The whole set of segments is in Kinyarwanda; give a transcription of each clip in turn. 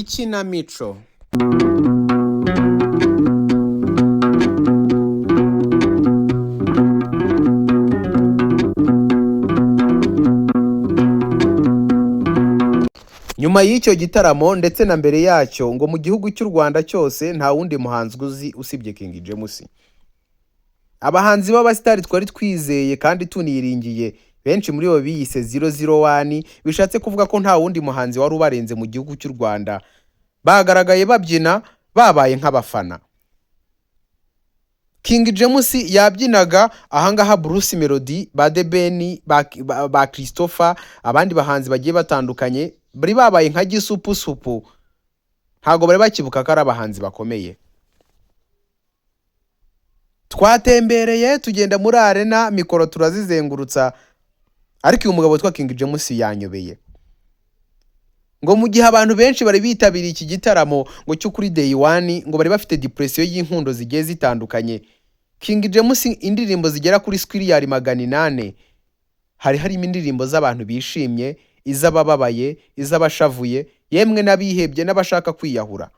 Ikinamico. Nyuma y'icyo gitaramo ndetse na mbere yacyo, ngo mu gihugu cy'u Rwanda cyose nta wundi muhanzi uzi usibye King James. Abahanzi b'abasitari twari twizeye kandi tuniringiye, benshi muri bo biyise 001, bishatse kuvuga ko nta wundi muhanzi wari ubarenze mu gihugu cy'u Rwanda. Bagaragaye babyina babaye nk'abafana. King James yabyinaga ahangaha, Bruce Melody, ba The Ben, ba Christopher, abandi bahanzi bagiye batandukanye bari babaye nka gisupusupu, ntabwo bari bakibuka ko ari abahanzi bakomeye. Twatembereye tugenda muri arena, mikoro turazizengurutsa, ariko uyu mugabo witwa King James yanyobeye. Ngo mu gihe abantu benshi bari bitabiriye iki gitaramo ngo cyo kuri day one, ngo bari bafite depression y'inkundo zigiye zitandukanye, King James indirimbo zigera kuri squiliyari 800, hari harimo indirimbo z'abantu bishimye, iz'abababaye, iz'abashavuye, yemwe n'abihebye n'abashaka kwiyahura.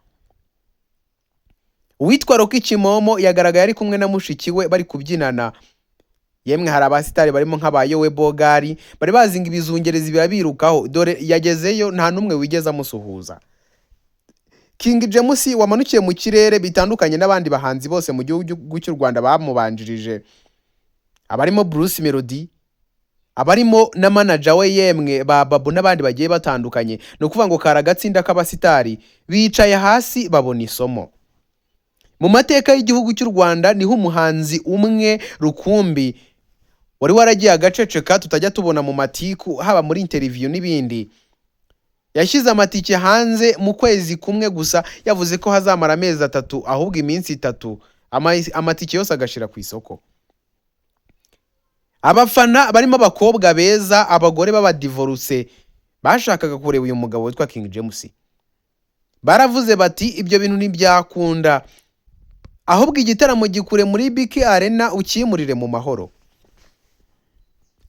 Uwitwa Rocky Kimomo yagaragaye ari kumwe na mushiki we bari kubyinana. Yemwe hari abasitari barimo nk'abayowe Bogari bari bazinga ibizungerezi birabirukaho, dore yagezeyo nta n'umwe wigeze amusuhuza. King James wamanukiye mu kirere bitandukanye n'abandi bahanzi bose mu gihugu cy'u Rwanda bamubanjirije, abarimo Bruce Melody, abarimo na manager we, yemwe ba Babu n'abandi bagiye batandukanye. Ni ukuvuga ngo kari agatsinda k'abasitari bicaye hasi babona isomo. Mu mateka y'igihugu cy'u Rwanda niho umuhanzi umwe rukumbi wari waragiye agaceceka, tutajya tubona mu matiku, haba muri interview n'ibindi, yashyize amatike hanze mu kwezi kumwe gusa, yavuze ko hazamara amezi 3, ahubwo iminsi 3 amatike yose agashira ku isoko. Abafana barimo abakobwa beza, abagore b'abadivoruse bashakaga kureba uyu mugabo witwa King James, baravuze bati ibyo bintu ntibyakunda, ahubwo igitaramo gikure muri BK Arena ukimurire mu Mahoro.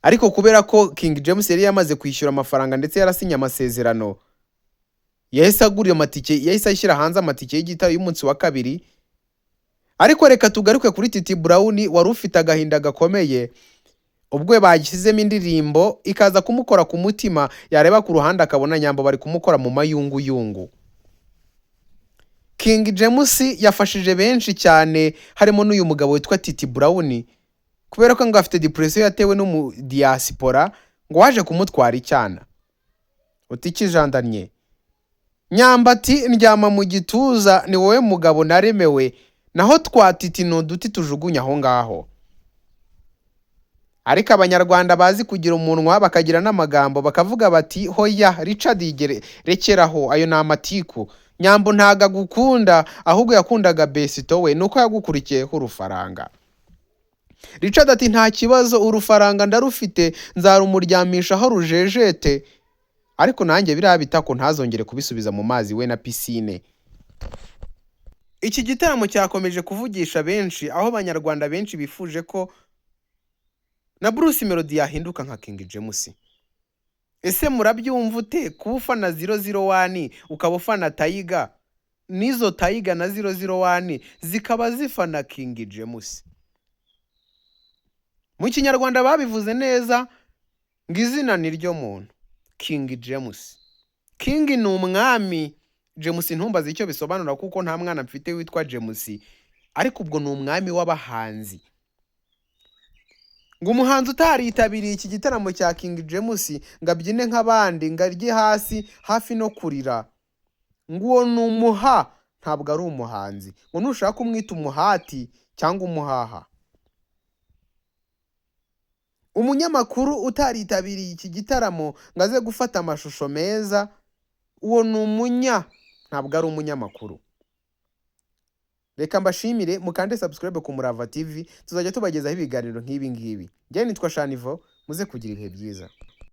Ariko kubera ko King James yari yamaze kwishyura amafaranga ndetse yarasinye amasezerano, yahise agura amatike, yahise ashyira hanze amatike y'igitaramo y'umunsi wa kabiri. Ariko reka tugaruke kuri Titi Brown wari ufite agahinda gakomeye ubwo bashyizemo indirimbo ikaza kumukora ku mutima, yareba ku ruhande akabona Nyambo bari kumukora mu mayunguyungu. King James yafashije benshi cyane, harimo n'uyu mugabo witwa Titi Brown, kubera ko ngo afite depression yatewe n'umudiyasipora ngo waje kumutwara icyana. Uti ikijandanye Nyambati ndyama mu gituza, ni wowe mugabo naremewe, naho twa Titi ni uduti tujugunya aho ngaho. Ariko abanyarwanda bazi kugira umunwa bakagira n'amagambo, bakavuga bati hoya Richard yigere rekeraho, ayo ni amatiku. Nyambo ntago agukunda, ahubwo yakundaga besito we, nuko yagukurikiyeho urufaranga. Richard ati nta kibazo, urufaranga ndarufite, nzarumuryamisha aho rujejete, ariko nanjye biriya bitako ntazongere kubisubiza mu mazi we na pisine. Iki gitaramo cyakomeje kuvugisha benshi, aho abanyarwanda benshi bifuje ko na Bruce Melody yahinduka nka King James. Ese murabyumva ute kuba ufana 001, ukaba ufana Tiger, n'izo Tiger na 001 zikaba zifana King James? Mu kinyarwanda babivuze neza ngo izina ni ryo muntu. King James, King ni umwami, James ntumbaze icyo bisobanura kuko nta mwana mfite witwa James, ariko ubwo ni umwami w'abahanzi. Ngo umuhanzi utaritabiriye iki gitaramo cya King James ngo abyine nk'abandi, ngo arye hasi hafi no kurira, ngo uwo ni umuha, ntabwo ari umuhanzi. Ngo nushaka umwita umuhati cyangwa umuhaha. Umunyamakuru utaritabiriye iki gitaramo ngo aze gufata amashusho meza, uwo ni umunya, ntabwo ari umunyamakuru. Reka mbashimire, mukande subscribe ku Murava TV, tuzajya tubagezaho ibiganiro nk'ibi ngibi. Njyewe nitwa Shanivo, muze kugira ibihe byiza.